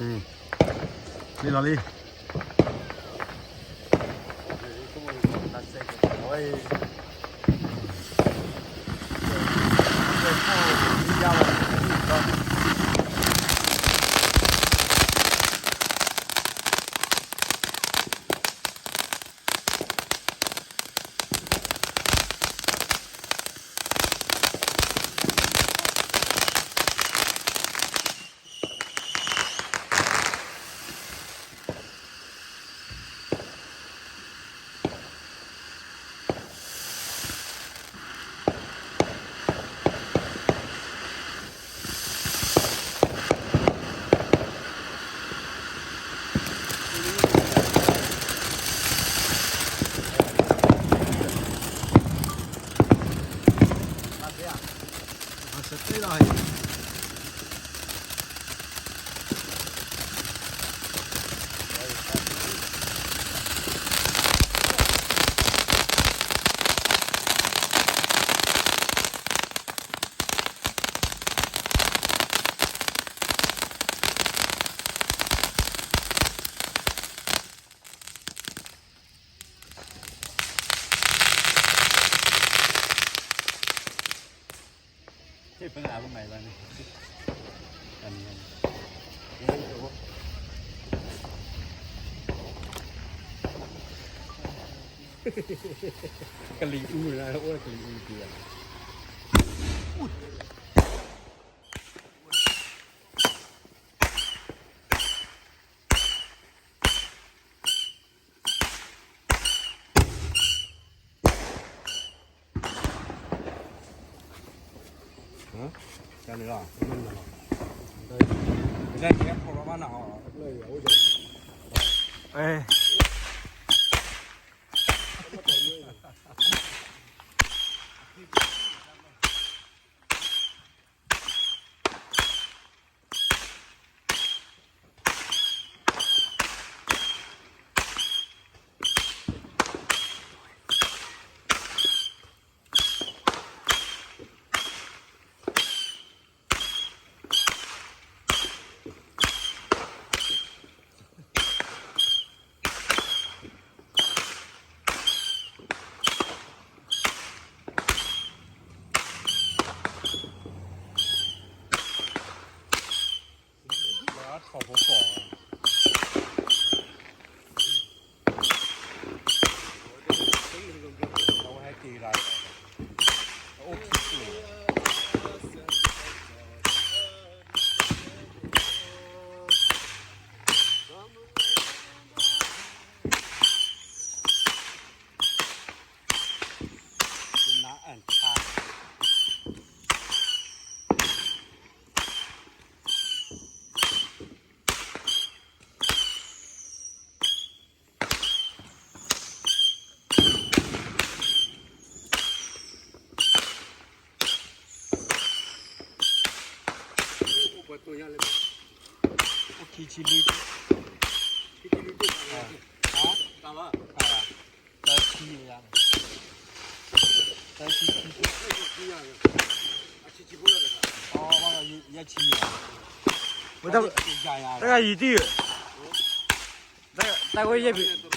လံလီၤလံ. ကလံၤအူန့ၣ် အိၣ်ကလံၤအူက့ၤ. တဂၤယံာ်တံၢ်, တၢ်ဝဲယဲၢ်ဖံး,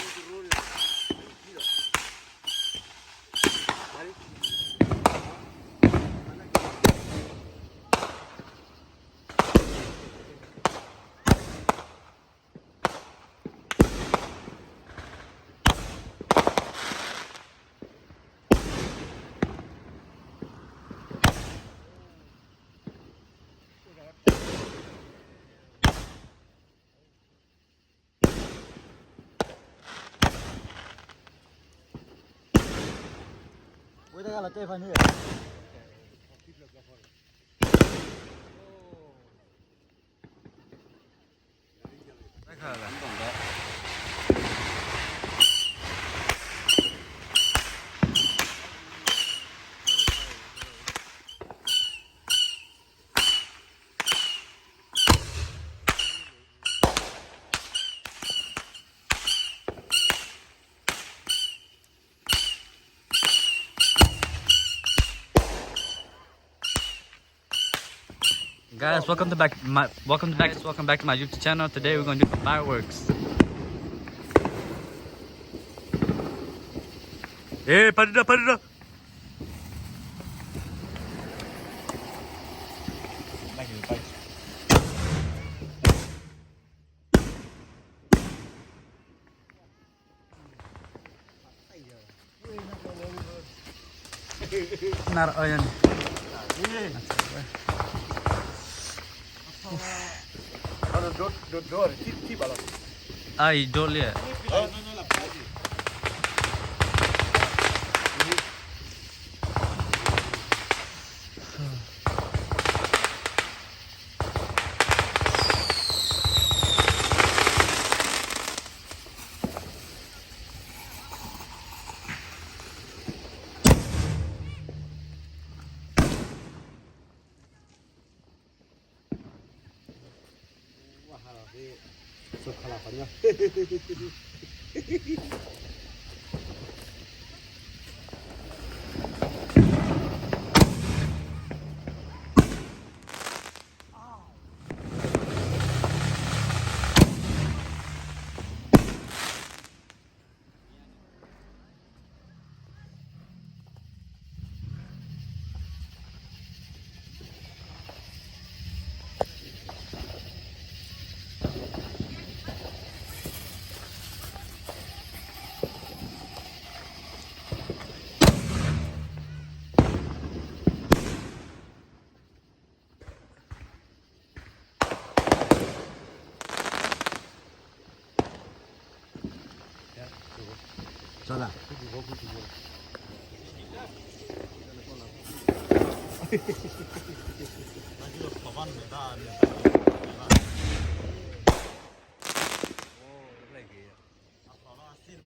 ဝဲတဂၤလီၤတဲဖးန့ၣ်. က Guys, welcome to back my welcome to back welcome back to my YouTube channel. Today we're gonna do some fireworks. Hey, put it up, put it up. Nar oyan. Ai, dole.